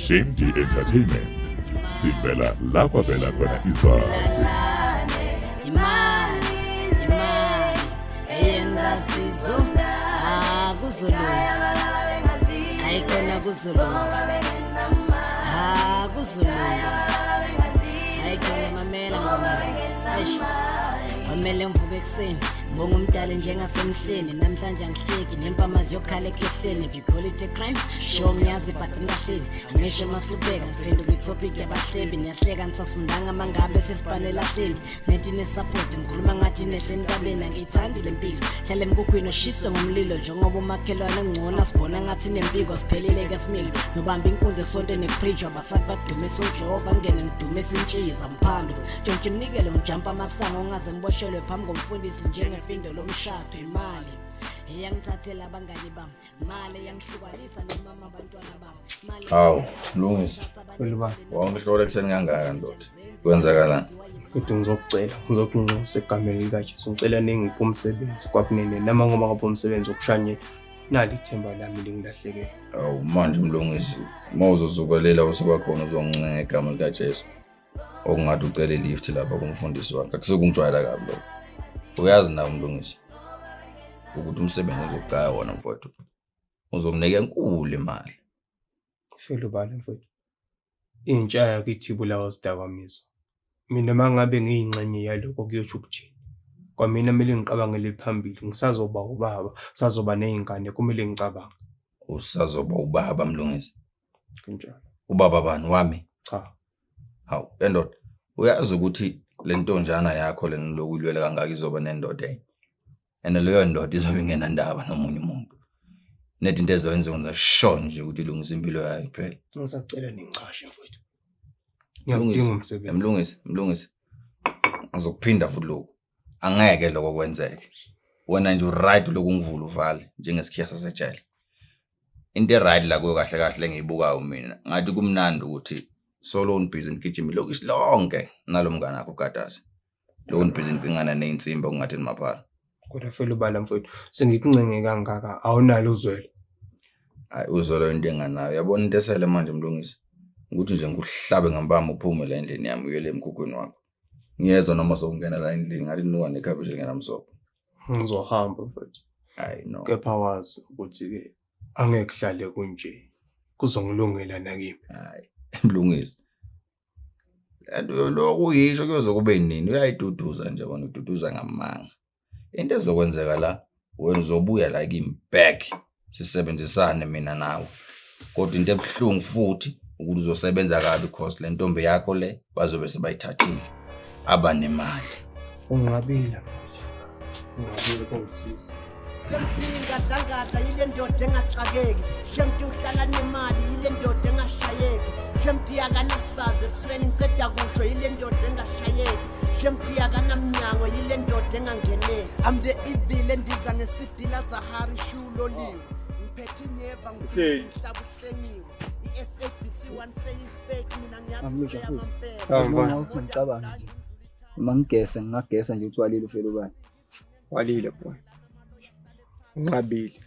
Shame D Entertainment. Sivela la kwavela khona izazi. Imali, imali eyenza sizonda. Ah, kuzolunga. Hayi khona kuzolunga. Ah, kuzolunga. Hayi khona mamela ngoma. Eish. Kwamele ngivuke ekuseni ngibonga umdali njengasemhleni. Namhlanje angihleki nempama ziyokhala ekhehleni. If you call it a crime, sure ngiyazi, but ngingahleli. Angisho masihlubeka siphenduka i-topic yabahlebi. Niyahleka nisasifundanga mangabe sisibhanela hleli nethi ne-support. Ngikhuluma ngathi nehle entabeni. Angiyithandi le mpilo, hlale emkhukhwini oshise ngomlilo njengoba umakhelwane ngcono sibona ngathi nempiko. Siphelile ke similo nobamba inkunzi esontweni epreach abasali badumisa uJehova ngene ngidumisa intshiza mphando ntshontshe umnikelo ngijampa amasango ongaze ngiboshelwe phambi komfundisi njengefindo lomshado. Imali eyangithathela abangani bami, mali eyangihlukanisa nomama abantwana bami, mali. Hawu, Mlungisi. Felubala. Wangihlola ekuseni kangaka, ndoda. Kwenzakalani? Futhi ngizokucela, ngizokunxusa egameni likaJesu. Ngicela ningiphe umsebenzi kwakunene noma ngoba ngapha umsebenzi wokushanyela. Nali ithemba lami lingilahlekele. Awu manje Mlungisi, uma uzozukelela usuba khona uzongincenga igama likaJesu. Okungathi ucele ilift lapha kumfundisi wakhe. Akusekungijwayela kabi lokho. Uyazi nawe Mlungisi ukuthi umsebenzi ozogaya wona, mfowethu, uzokunika enkulu imali. Felubala mfowethu. Intsha yakithi ibulawa zidakamizwa. Mina uma ngabe ngiyingxenye yalokho kuyosho ukuthini? Kwamina kumele ngicabangele phambili, ngisazoba ubaba, sazoba ney'ngane, kumele ngicabange. Usazoba ubaba, Mlungisi. Kunjalo. Ubaba bani wami? Cha. Hawu, endoda. Uyazi ukuthi le ntonjana yakho lena lokhu ilwela kangaka izoba nendoda enye. And leyo ndoda izobe ingenandaba nomunye umuntu. Nethi into ezoyenza wenza sure nje ukuthi ilungisa impilo yayo kuphela. Ngisacela ningichashe, mfowethu. Ngiyawudinga umsebenzi. Mlungisi, Mlungisi. Ngizokuphinda futhi lokhu. Angeke lokho kwenzeke. Wena nje u-right lokhu ngivula uvale njengesikhiya sasejele. Into e-right la kuyo kahle kahle engiyibukayo mina, ngathi kumnandi ukuthi solo nibhizi nigijima ilokishi lonke nalo mngane wakho uGadasi. Lo nibhizi nipingana ney'nsimbi okungathi nimaphara. Kodwa Felubala mfowethu, sengikuncenge kangaka, awunalo uzwelo. Hayi, uzwelo into enganayo. Uyabona into esele manje, Mlungisi, ukuthi nje ngikuhlabe ngempama uphume la endlini yami uyele emkhukhwini wakho. Ngiyezwa noma sowungena la endlini ngathi nuka nekhabishi elingenamsobho. Ngizohamba, mfowethu. Hayi no. Kepha wazi ukuthi-ke angeke kuhlale kunje. Kuzongilungela nakimi. Hayi, Mlungisi. Lento lokhu uyisho kuyoze kube nini? Uyayiduduza nje wena, ududuza ngamanga. Into ezokwenzeka la, wena uzobuya la kimi back sisebenzisane mina nawe. Kodwa into ebuhlungu futhi ukuthi uzosebenza kabi because le ntombi yakho le bazobe sebayithathile abanemali. Unqabile, mfowethu. Unqabile kungisiza. Shemti ngadangada yile ndoda engaxakeki. Shemti uhlala nemali yile ndoda engashayeki. Shemti akanasibazi ebusweni, ngiceda kusho yile ndoda engashayeki. Shemti akanamnyango yile ndoda engangeneki. I'm the evil endiza ngesidila zahari shuloliwe. Ngiphethe inyeva ngiphethe uhlengiwe. I-SABC 1 seyifake mina ngiyazi seyamampela. Hawu, mfana. Uthi ngicabanga nje. Uma ngigesa ngingagesa nje ukuthi walile uFelubala. Walile, boy. Unqabile.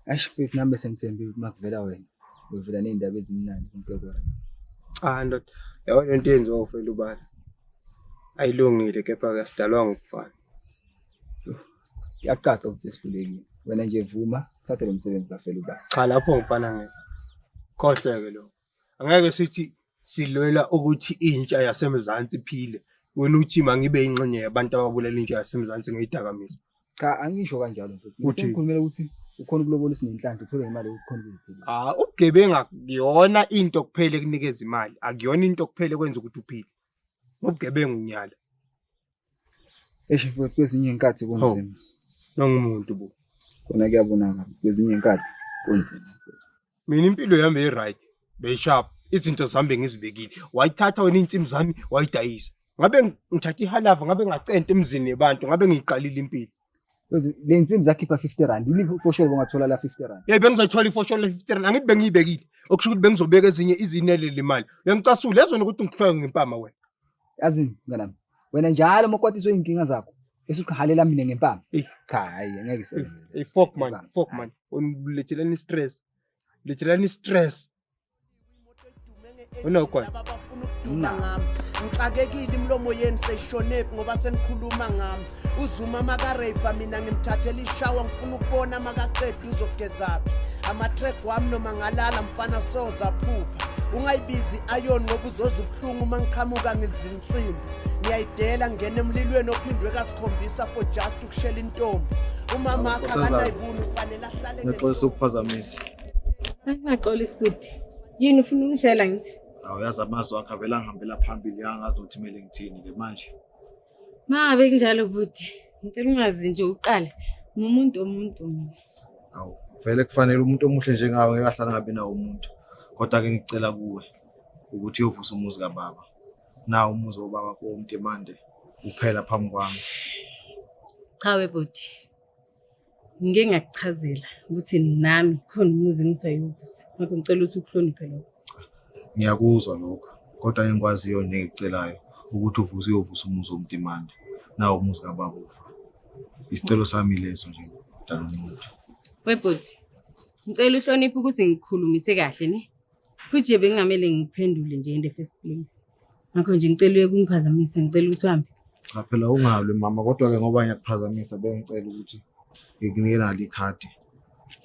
Eish mfethu, nami bese ngithembile ukuthi makuvela wena uyovela ney'ndaba ezimnandi konke kona. Cha ndoda, yabona lento eyenziwa uFelubala ayilungile, kepha-ke asidalwanga ukufana. Kuyacaca ukuthi sesihlulekile. Wena nje vuma, thathe lo msebenzi kaFelubala. Cha, lapho ngifana ngeke. Khohleke lokho. Angeke sithi silwela ukuthi intsha yaseMzansi iphile. Wena uthi mangibe ingxenye yabantu ababulala intsha yaseMzansi ngeyidakamizwa. Cha, angisho kanjalo mfethu. Uthi? Sengikhulumela ukuthi ukhona ukulobola usinenhlanhla uthole imali yokukhona ukuziphilisa. Ah, ubugebengu akuyona into kuphela ekunikeza imali, akuyona into kuphela ekwenza ukuthi uphile. Ngobugebengu unyala. Eish mfethu, kwezinye iy'nkathi kunzima. Nangumuntu bo. Kona kuyabonakala kwezinye iy'nkathi kunzima. Mina impilo yami beyi-right, beyisharp. Izinto zami bengizibekile. Wayithatha wena iy'nsimbi zami wayidayisa. Ngabe ngithatha ihalava, ngabe ngacenta emzini yabantu, ngabe ngiyiqalile impilo. Le nsimbi zakhipha R50, yini ifosholo bongathola la R50? Hey, bengizoyithola ifosholo le-R50, angithi bengiyibekile. Okusho ukuthi bengizobeka ezinye izinele le mali. Uyangicasula ezona ukuthi ngikuhleke ngempama wena. Yazi mnganami, wena njalo uma ukwatiswe iy'nkinga zakho bese uhalela mina ngempama. Eyi. Cha, hhayi, angeke isebenze. Hey, fuck man, fuck man. Uletheleni stress. Ulethelani i-stress. Unogwayi? Abafuna ukuduma ngami ngixakekile imilomo yenu seyishonephi ngoba senikhuluma ngami uzuma makareyipa mina ngimthathela ishawa ngifuna ukubona makaqeda uzogezaphi amatrek wami noma ngalala mfana soza phupha ungayibizi iron ngoba uzoza ubuhlungu uma ngiqhamuka ngizinsimbi ngiyayidela ngingena emlilweni ophindwe kasikhombisa for just ukushela intombi umama akhe akanayibuni kufanele ahlale Ngiyaxolisa ukuphazamisa. Angingaxolisi bhuti. Yini ufuna ukungishela ngithi? Awu yazi amazwi akho avele angihambela phambili angazi nokuthi kumele ngithini-ke manje. Mangabe kunjalo bhuti, ngicela ungazi nje uqale. Ngumuntu omuntu mina. Awu vele kufanele umuntu omuhle njengawe ngeke ahlale angabi nawo umuntu. Kodwa-ke ngicela kuwe ukuthi uyovusa umuzi kababa. Nawu umuzi wobaba koMntimande uphela phambi kwami. Cha we bhuti. Ngike ngakuchazela ukuthi nami khona umuzi engisayovusa. Ngakho ngicela ukuthi ukuhloniphe lokho. Ngiyakuzwa lokho, kodwa engikwaziyo nengikucelayo ukuthi uvuse uyovusa umuzi woMntimande. Nawu umuzi kababa ufa. Isicelo sami leso nje mntana womuntu. We bhuti, ngicela uhloniphe ukuthi ngikhulumise kahle ne. Futhi nje bengingamele ngiphendule nje in the first place. Ngakho nje ngicela uye kungiphazamisa, ngicela ukuthi uhambe. Cha phela ungalwi mama, kodwa-ke ngoba ngiyakuphazamisa bengicela ukuthi ngikunike nalo ikhadi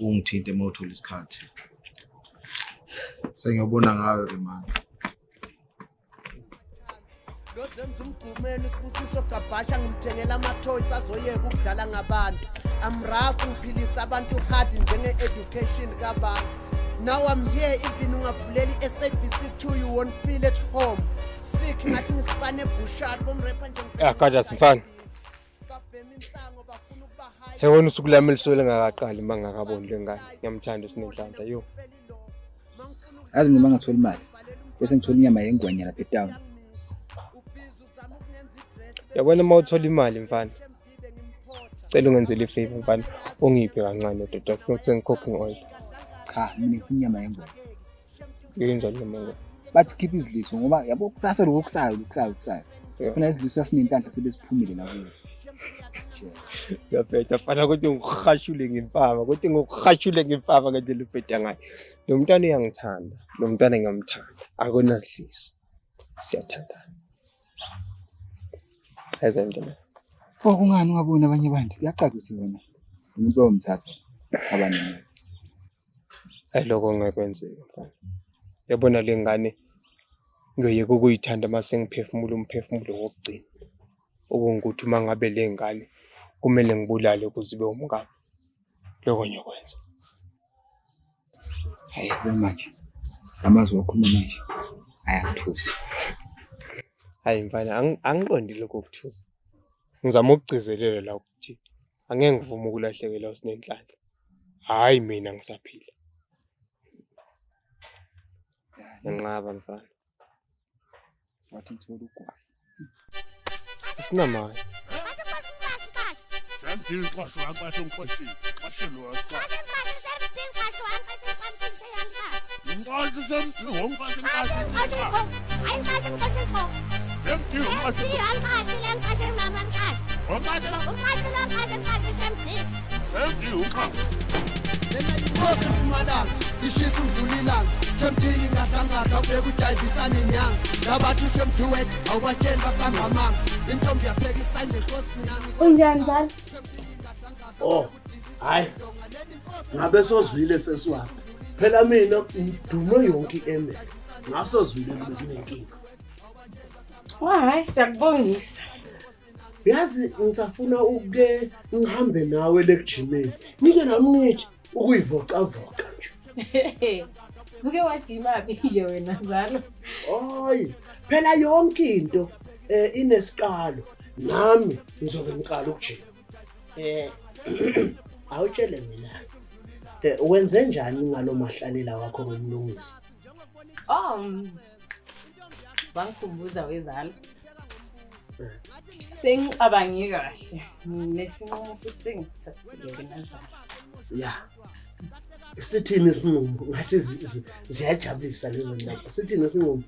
ungithinte uma uthola isikhathi. Sengiyobona ngawe-ke manje. Lozenza umgqumeni usibusiso gabhasha ngimthengela amathoyisi azoyeka ukudlala ngabantu. I'm rough ngiphilisa abantu hard njenge-education kabantu. Now I'm here even ungavulela i-SABC 2 you won't feel at home. Sick ngathi ngisipane ebhushari bomrepha nje Ah, Gajas mfana. Hey wena usuku lami lisuke lingakaqali uma ngingakaboni le ngane. Ngiyamthanda uSinenhlanhla yo. Yazi noma ngathola imali bese ngithola inyama yengwenya lapha etown. Yabona uma uthola imali mfana. Cela ungenzele ifavor mfana. Ungiphe kancane doda ngifuna ukuthenga cooking oil. Cha, mina ngifuna inyama yengwenya. Yenjani le mali? Bathi khipha izidliso ngoba yabo kusasa lokho kusayo kusayo kusayo. Funa izidliso sasinenhlanhla sebe siphumile la kuyo. Ngiyabheda mfana ukuthi ngikuhashule ngempama, ukuthi ngikuhashule ngempama ngendlela ubheda ngayo. Lo mntwana uyangithanda, lo mntwana ngiyamthanda. Akunadliso. Siyathandana. Eze mntwana. Pho kungani ungaboni abanye abantu? Kuyacaca ukuthi wena umuntu oyomthatha abaningi. Hayi lokho ngeke kwenzeke mfana. Yabona le ngane ngiyoyeka ukuyithanda uma sengiphefumula umphefumulo wokugcina. Okungukuthi uma ngabe le ngane kumele ngibulale ukuze ibe umngani. Lokho ngiyokwenza. Hayi yabo manje amazwi okhuluma manje ayangithusa. Hayi mfana angiqondile lokho ukuthusa. Ngizama ukugcizelela la ukuthi angeke ngivume ukulahlekelwa uSinenhlanhla. Hhayi mina ngisaphila. Nginqaba mfana. Wathi ngithola ugwayi. Asinamali. Lena inkosi empumalanga ishisa umdlula ilanga shemdi ingadlangadla ubheka ujayibisana inyanga labathi ushemdi wethu awubatsheli baqamba amanga intombi yapheka isayinde nkosi mina Unjani mzala? Oh, hayi. Ngabe sozwile sesiwami. Phela mina ngidume yonke i-email. Ngasozwile kube kunenkinga. Hayi siyakubongisa. Yazi ngisafuna ukuke ngihambe nawe lekujimeni. Nike nami ngithi ukuyivocavoca nje. Uke wajima phi-ke wena zalo? Hayi, phela yonke into inesiqalo. Nami ngizobe ngiqala ukujima. Awutshele mina. Wenze njani ngalo mahlalela wakho ngomlungisi? Oh. Wangikhumbuza wezalo. Sengicabange kahle. Nginesinqumo futhi sengisithathile wena zalo. Ya. Sithini isinqumo? Ngathi ziyajabulisa lezo ndaba. Sithini isinqumo?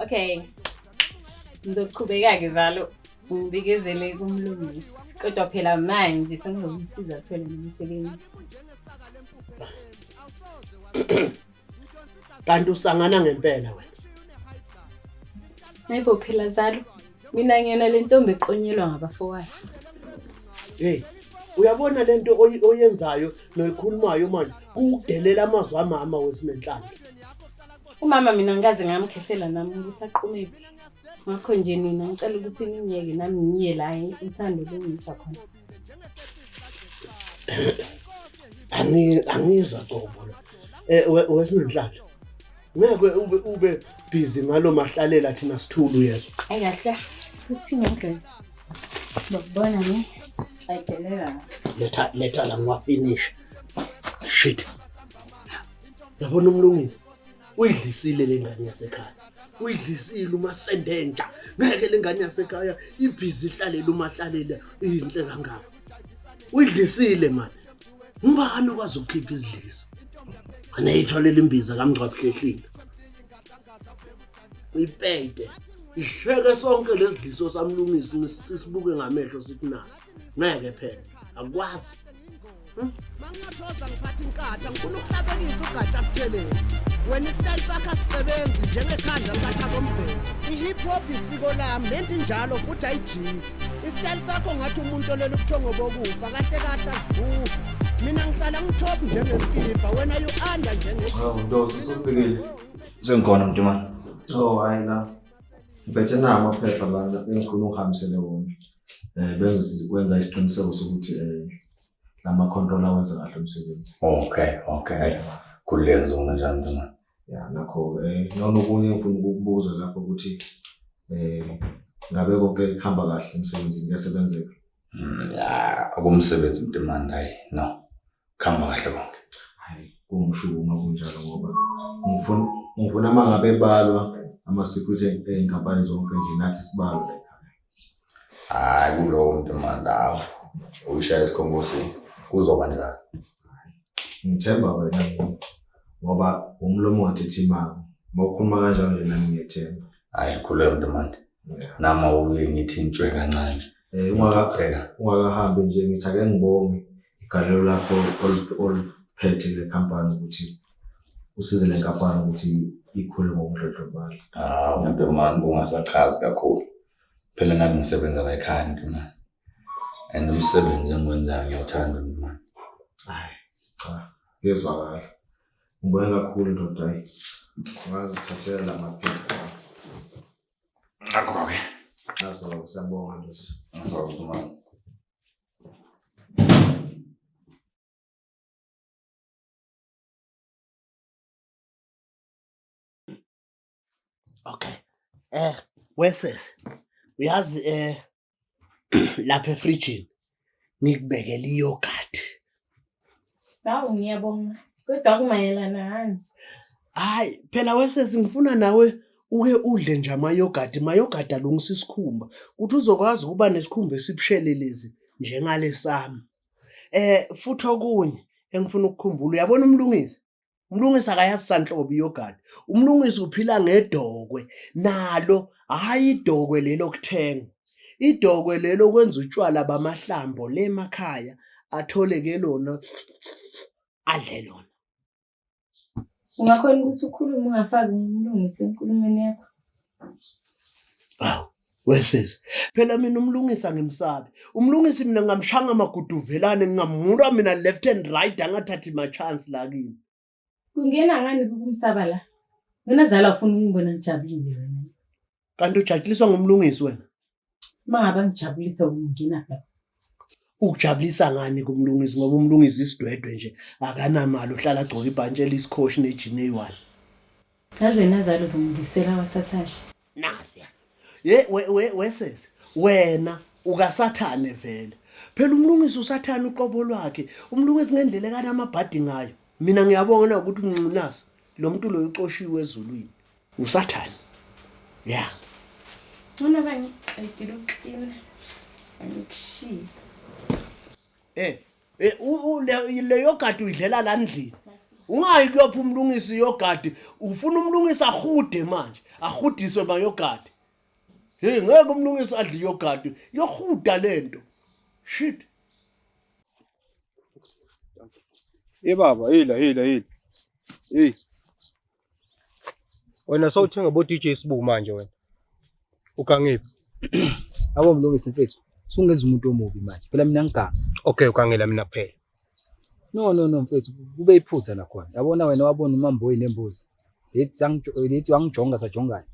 Okay. Ngizoqhubeka-ke zalo ngibikezele kumlungisi. Kodwa phela manje sengizomsiza athole nomsebenzi. Kanti usangana ngempela wena. Hayibo phela zalo. Mina ngiyona le ntombi eqonyelwa ngabafowayo. Hey, uyabona lento oyenzayo noyikhulumayo manje kuwukudelela amazwi amama wesinenhlanhla. Umama mina ngikaze ngamkhethela nami ukuthi aqumephi. Ngakho nje nina ngicela ukuthi ningiyeke nami ngiye la uthando lungisa khona. Angizwa qobo la. Eh wesinenhlanhla. Ngeke ube busy ngalo mahlalela thina sithulu yezwa. Ayi kahle. Uthini ngeke. Ngokubona ne. Ayidelela. Letha letha la ngiwafinish. Shit. Yabona umlungisi uyidlisile le ngane yasekhaya. Uyidlisile umasendenja. Ngeke le ngane yasekhaya ibhizi ihlalela umahlalela inhle kangaka. Uyidlisile manje. Ngubani okwazi ukukhipha isidliso? Aneyitholela imbiza kamngcwabuhlehlile. Uyipeyide. Isheke sonke lesidliso samlungisi sisibuke ngamehlo sithi nasi. Ngeke phela. Akwazi. Mangiyathoza ngiphatha inkatha ngifuna ukuhlabekisa ugatsha buthelezi. Wena isitayile sakho asisebenzi njengekhanda likaThabo Mbheki. I-hip hop isiko lami lento injalo futhi ayijiki. Isitayile sakho ngathi umuntu olele ubuthongo bokufa kahle kahle asivuki. Mina ngihlala ngitop njengeskipa wena you under njenge Hawu Ndosi usufikile. Sengikhona Mntumane. Oh hayi la. Ngiphethe nawo amaphepha lana engifuna ungihambisele wona. Eh bengizokwenza isiqiniseko sokuthi lama controller wenza kahle umsebenzi. Okay, okay. Khululeka ngizobona njani Mntumane. Ya nakho noma okunye ngifuna ukukubuza lapho ukuthi ngabe konke kuhamba kahle emsebenzini kuyasebenzeka. Ya, akumsebenzi Mntumane hayi no. Kuhamba kahle konke. Hayi kungishuma uma kunjalo ngoba ngifuna uma ngabe balwa ama-security ey'nkampani zonke nje nathi sibalwe la ekhaya. Hayi kulowo Mntumane hawu. Uyishaya isikhonkosini kuzoba njalo. Ngithemba wena ngoba umlomo ungathethi imali. Uma ukhuluma kanjalo nje nami ngiyethemba. Hayi khululeka Mntumane. Nami awuke ngithi ntshwe kancane. Ungakahambi nje ngithi ake ngibonge igalelo lakho oluphethe kule khampani ukuthi usize le nkampani ukuthi ikhule ngokudlondlobala. Ah, Mntumane ungasachazi kakhulu. Phela nami ngisebenza la ekhaya Mntumane. And umsebenzi engiwenzayo ngiyawuthanda Mntumane. Hayi, cha, kuyezwakala. Ngibonge kakhulu ndoda hayi. Ungazithathela la maphepha. Ngakho-ke. Nazo siyabonga Ndosi. Ngakho-ke Mntumane. Okay. Wesesi. Uyazi lapha efrijini ngikubekele iyogurt. Hawu ngiyabonga. Kodwa kumayelana nani? Hayi, phela wesesi ngifuna nawe uke udle nje amayogurt. Amayogurt alungisa isikhumba. Kuthi uzokwazi ukuba nesikhumba esibushelelezi njengalesami. Futhi okunye engifuna ukukhumbula, uyabona umlungisi? Umlungisi akayazi sanhlobo iyogurt. Umlungisi uphila ngedokwe nalo, hhayi idokwe lelo kuthenga. Idokwe lelo kwenza utshwala bamahlambo le emakhaya, athole ke lona adle lona. Ungakhona ukuthi ukhulume ungafaki umlungisi enkulumweni yakho? Hawu, wesisi. Phela mina umlungisi angimsabi. Umlungisi mina ngingamshanga amaguduvelane, ngingamulwa mina left and right, angathathi ma-chance la kimi. Kungena ngani kumsaba la? Wena zala ufuna ukungibona ngijabulile wena. Kanti ujabuliswa ngumlungisi wena? Uma ngabe ngijabulisa ungena lapha. Ukujabulisa ngani kumlungisi ngoba umlungisi isidwedwe nje akanamali uhlala agcoka ibhantshi elisikhoshi nejini eyi-1. Yazi wena zalo uzongibuyisela kwaSathane. Nasiya. Ye wesesi wena ukaSathane vele. Phela umlungisi uSathane uqobo lwakhe. Umlungisi ngendlela ekanamabhadi ngayo. Mina ngiyabona ukuthi uncinasi lo muntu lo ucoshiwe ezulwini. uSathane. Yeah. Ngcono bangiqedile ukuklina. Angikushiye. Le yogurt uyidlela la ndlini. Ungayi kuyopha umlungisi yogurt, ufuna umlungisi ahude manje, ahudiswe mayogurt. Hey, ngeke umlungisi adle yogurt, yohuda lento. Shit. Ye baba, hila hila hila. Hey. Wena sowuthenga bo DJ Sibu manje wena. Ugangephi? Yabo Mlungisi mfethu, sungenza umuntu omubi manje. Phela mina ngiganga. Okay, ugangela mina kuphela. No no no mfethu, kube iphutha nakhona. Yabona wena wabona umamboyi nembuzi. Lethi wangijonga sajongana.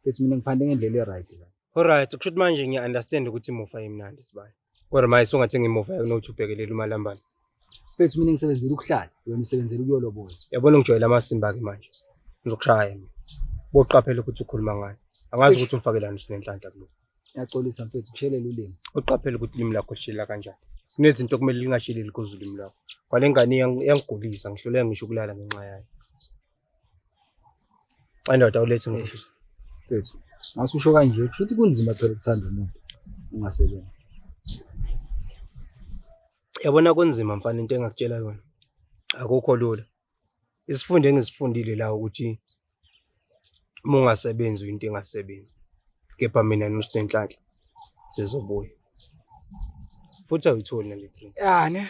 Mfethu mina ngiphande ngendlela e-right la. Alright, kusho ukuthi manje ngiya-understand ukuthi imufa imnandi sibaya. Kodwa manje sungathenga imufa yakunokuthi ubhekelele umalambane. Mfethu mina ngisebenzela ukuhlala, wena usebenzela ukuyolobola. Yabona ngijwayele amasimba-ke manje. Ngizokushaya mina. Boqaphela ukuthi ukhuluma ngani. Angazi ukuthi umfakelani uSinenhlanhla kulokhu. Ngiyaxolisa mfethu, kushelela ulimi. Uqaphele ukuthi ulimi lakho lishelela kanjani. Kunezinto okumele lingasheleli kuzo ulimi lwakho. Kwale ngane iyangigulisa, ngihluleka ngisho ukulala ngenxa yayo. Xa ndoda ulethe ngikushisa. Mfethu, ngase usho kanje, kusho ukuthi kunzima phela ukuthanda umuntu ungasebenzi. Yabona kunzima mfana into engakutshela yona. Akukho lula. Isifundo engisifundile la ukuthi uma ungasebenzi uyinto engasebenzi. Kepha mina noSinenhlanhla sizobuya. Futhi awuyitholi nale drink. Ya ne.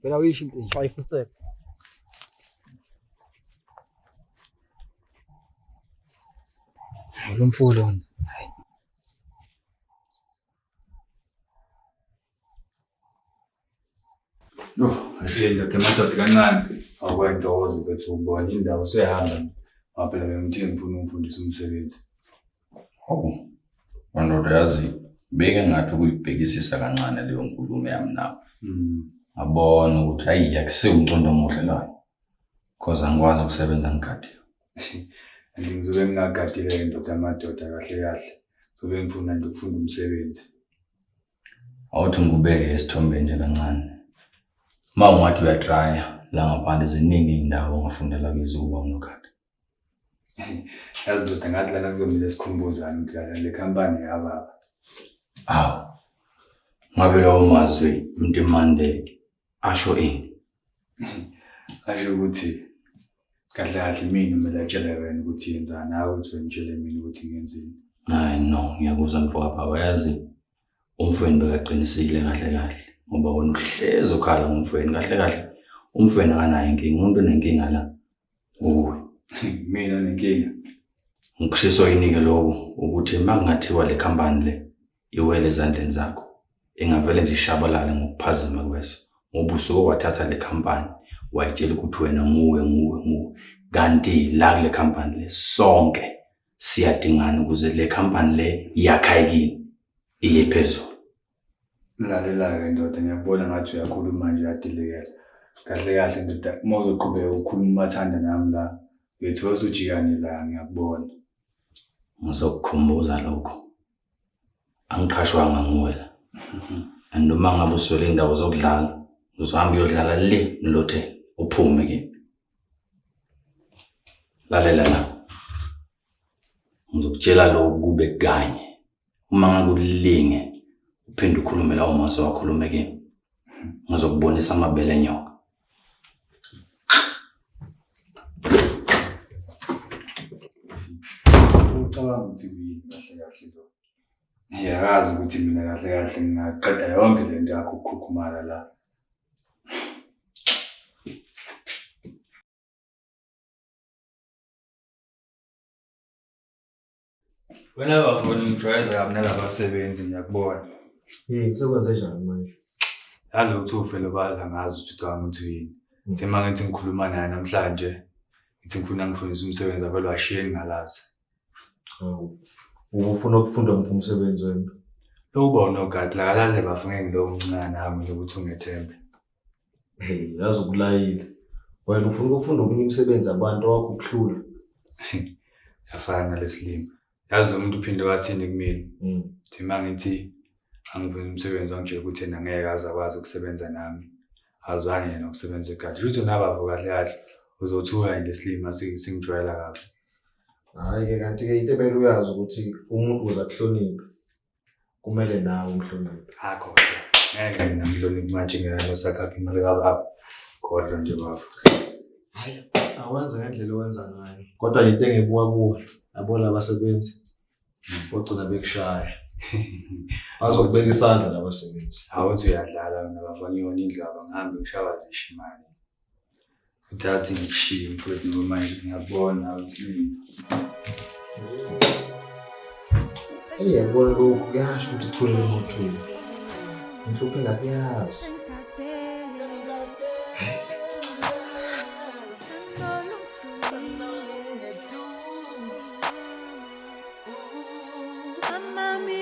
Phela uyisho into nje. Ayifutseke. Lo mfo lona. Yo, asiye ndoda amadoda kancane. Awukwentokozo mfethu ukubona indawo usehamba. Ngoba phela bengithe ngifuna ungifundise umsebenzi. Hawu, ndoda yazi beke ngathi ukuyibhekisisa kancane leyo nkulumo yami nawe. Ngabona ukuthi hayi akusiwo umqondo omuhle loyo. Cause angikwazi ukusebenza ngigadile. And ngizobe ngingagadile ndoda amadoda kahle kahle. Ngizobe ngifuna nje ukufunda umsebenzi. Awuthi ngikubeke esithombeni nje kancane. Uma ungathi uyatraya la ngaphandle ziningi iy'ndawo ongafundela kizo ukuba unogada. Yazi ndoda ngathi lana kuzomele sikhumbuzane ukuthi kahle le khampani yababa. Awu, ngabe lawo mazwi Mntimande asho ini? Asho ukuthi kahle kahle mina kumele atshele wena ukuthi yenzani, hhayi ukuthi wena utshele mina ukuthi ngenzeni. Hayi no, ngiyakuzwa mfowabo, yazi umfweni bekaqinisile kahle kahle ngoba wena uhlezi ukhala ngomfweni kahle kahle. Umfweni akanayo inkinga, umuntu onenkinga la uwe. Mina nenkinga. Ngikushiso yini-ke lokhu ukuthi uma kungathiwa le khampani le iwele ezandleni zakho ingavele nje ishabalale ngokuphazima kweso ngoba usuke wathatha le khampani wayitshela ukuthi wena nguwe nguwe nguwe kanti la kule khampani le sonke siyadingana ukuze le khampani le yakhayikini iye phezulu. Lalela-ke ndoda, ngiyakubona ngathi uyakhuluma nje uyadilikela. Kahle kahle ndoda, uma uzoqhubeka ukhuluma umathanda nami la, uyothiwa usujikane la, ngiyakubona. Ngizokukhumbuza lokho. Angiqhashwanga nguwe la. And uma ngabe uswele indawo zokudlala, uzohamba uyodlala le mlothe uphume ke. Lalela la. Ngizokutshela lokhu kube kanye. Uma ngabe ulinge uphinde ukhulume lawo mazwi owakhulume kimi, ngizokubonisa amabele enyoka. Ucabanga ukuthi kuyini kahle kahle lo? Ngiyakazi ukuthi mina kahle kahle ngingaqeda yonke le nto yakho ukukhukhumala la. Wena bafo ngijwayeza kabi nalabasebenzi ngiyakubona. Yini sekwenze njani manje? Nalokhu ufele obala ngazi ukuthi ucabanga ukuthi uyini. Ngithe uma ngithi ngikhuluma naye namhlanje, ngithi ngifuna ngifundise umsebenzi avele washiye ngingalazi. Hawu. Ubufuna ukufunda muphi umsebenzi wena? Lokuba unogada la kahle bafo ngeke ngiloku umncane nami nje ukuthi ungethembe. Hey, yazi ukulayile. Wena ufuna ukufunda omunye umsebenzi abantu wakho ukuhlula. Yafana nalesilima. Yazi lo muntu uphinde wathini kumina? Thi uma ngithi angifuni umsebenzi wangitshela ukuthi yena ngeke aze akwazi ukusebenza nami. Azange yena ukusebenza egadi. Kusho ukuthi nabafo kahle kahle uzothuka nje lesilima singijwayela kabi. Hhayi-ke kanti-ke into emele uyazi ukuthi umuntu ukuze akuhloniphe kumele nawe umhloniphe. Ha kodwa ngeke mina ngilole manje nginganosakakhe imali kababa. Kodwa nje bafo. Hhayi, awenze ngendlela owenza ngayo. Kodwa into engibuka kuwe, yabo labasebenzi bogcina bekushaya. Bazokubeka isandla labasebenzi. Awuthi uyadlala mina bafo ngiyona indlu aba ngihambe ngishawa zisho imali. Uthathe ngikushiye mfowethu ngoba manje ngiyabona ukuthi mina. Eyi yabona lokhu kuyasho ukuthi kuthulele emuntwini. Ngihlupheka kuyazi. Amami.